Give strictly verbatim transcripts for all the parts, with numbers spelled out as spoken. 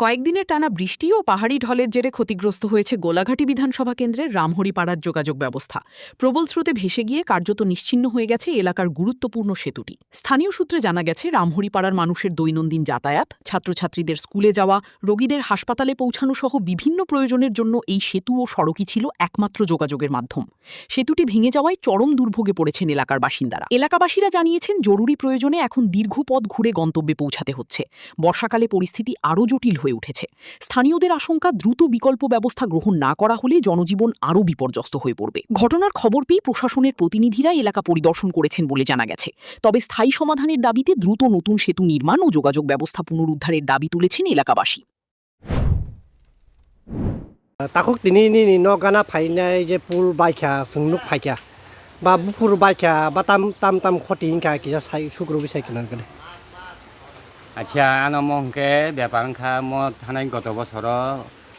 কয়েকদিনের টানা বৃষ্টি ও পাহাড়ি ঢলের জেরে ক্ষতিগ্রস্ত হয়েছে গোলাঘাটি বিধানসভা কেন্দ্রের রামহরিপাড়ার যোগাযোগ ব্যবস্থা। প্রবল স্রোতে ভেসে গিয়ে কার্যত নিশ্চিহ্ন হয়ে গেছে এলাকার গুরুত্বপূর্ণ সেতুটি। স্থানীয় সূত্রে জানা গেছে, রামহরিপাড়ার মানুষের দৈনন্দিন যাতায়াত, ছাত্রছাত্রীদের স্কুলে যাওয়া, রোগীদের হাসপাতালে পৌঁছানো সহ বিভিন্ন প্রয়োজনের জন্য এই সেতু ও সড়কই ছিল একমাত্র যোগাযোগের মাধ্যম। সেতুটি ভেঙে যাওয়ায় চরম দুর্ভোগে পড়েছেন এলাকার বাসিন্দারা। এলাকাবাসীরা জানিয়েছেন, জরুরি প্রয়োজনে এখন দীর্ঘ পথ ঘুরে গন্তব্যে পৌঁছাতে হচ্ছে। বর্ষাকালে পরিস্থিতি আরও জটিল হয়ে উঠেছে। স্থানীয়দের আশঙ্কা, দ্রুত বিকল্প ব্যবস্থা গ্রহণ না করা হলে জনজীবন আরও বিপর্যস্ত হয়ে পড়বে। ঘটনার খবর পেয়ে প্রশাসনের প্রতিনিধিরা এলাকা পরিদর্শন করেছেন বলে জানা গেছে। তবে স্থায়ী সমাধানের দাবিতে দ্রুত নতুন সেতু নির্মাণ ও যোগাযোগ ব্যবস্থা পুনরুদ্ধারের দাবি তুলেছেন এলাকাবাসী। Takhuk tini nini no gana phainai je pul baikha, chwng nuk phaikha, ba buphuru baikha, ba tam tam tam khoti wngkha, kisa sai sukrubwi sai khna khe. Acha, ano mo hwnkhe bepar wngkha, mo thanai goto bosoro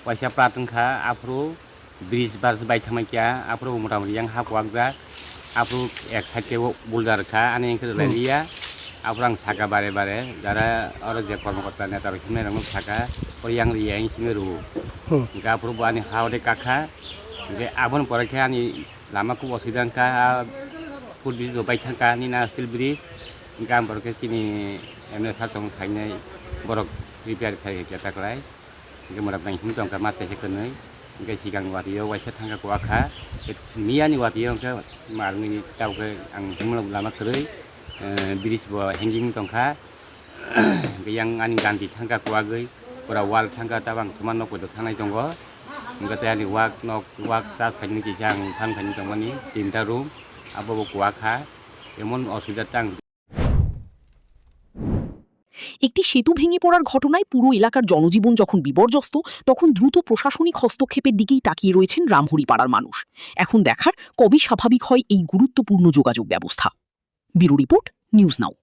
waisa plat wngkha, aphuru bridge bar bai thangma kya, aphuru motamoti yang ha kuwak jak, aphuru ek side khe boulder kha, ani hwnkhe rwlai liya, aphuru ang saka bare bare, jara oro je kormokorta neta rok himnai rok no saka, oro yang riya hing simi rwo. Hwnkhe aphuru bo ani ha ode kakha, hwnkhe aboni pore khe ani lama kub osubida wngkha, a foot bridge bo bai thangkha, nini a steel bridge, hwnkhe ang borok khe chini M L A sir tong phainai, borok repair khai khe ta kwlai. Hingke mura bai him tongkha ma teisa kwnwi, hingke sikang watwi o waisa thangkha kuwakha, miyani watwi o hingke marmini tabukhe ang himlok lama kwrwi, bridge bo hanging tongkha, hingke yang ani ganti thangkha kuwagwi, pura wall thangkha tabang thuma nok bai thangnai tongo, hingke tei ani wak nok wak chas khainani kisa ang phan khainani tongmani tinta room, abo bo kuwakha, emon osubida tang. একটি সেতু ভেঙে পড়ার ঘটনায় পুরো এলাকার জনজীবন যখন বিপর্যস্ত, তখন দ্রুত প্রশাসনিক হস্তক্ষেপের দিকেই তাকিয়ে রয়েছেন রামহরিপাড়ার মানুষ। এখন দেখার কবে স্বাভাবিক হয় এই গুরুত্বপূর্ণ যোগাযোগ ব্যবস্থা। Bureau report, news now.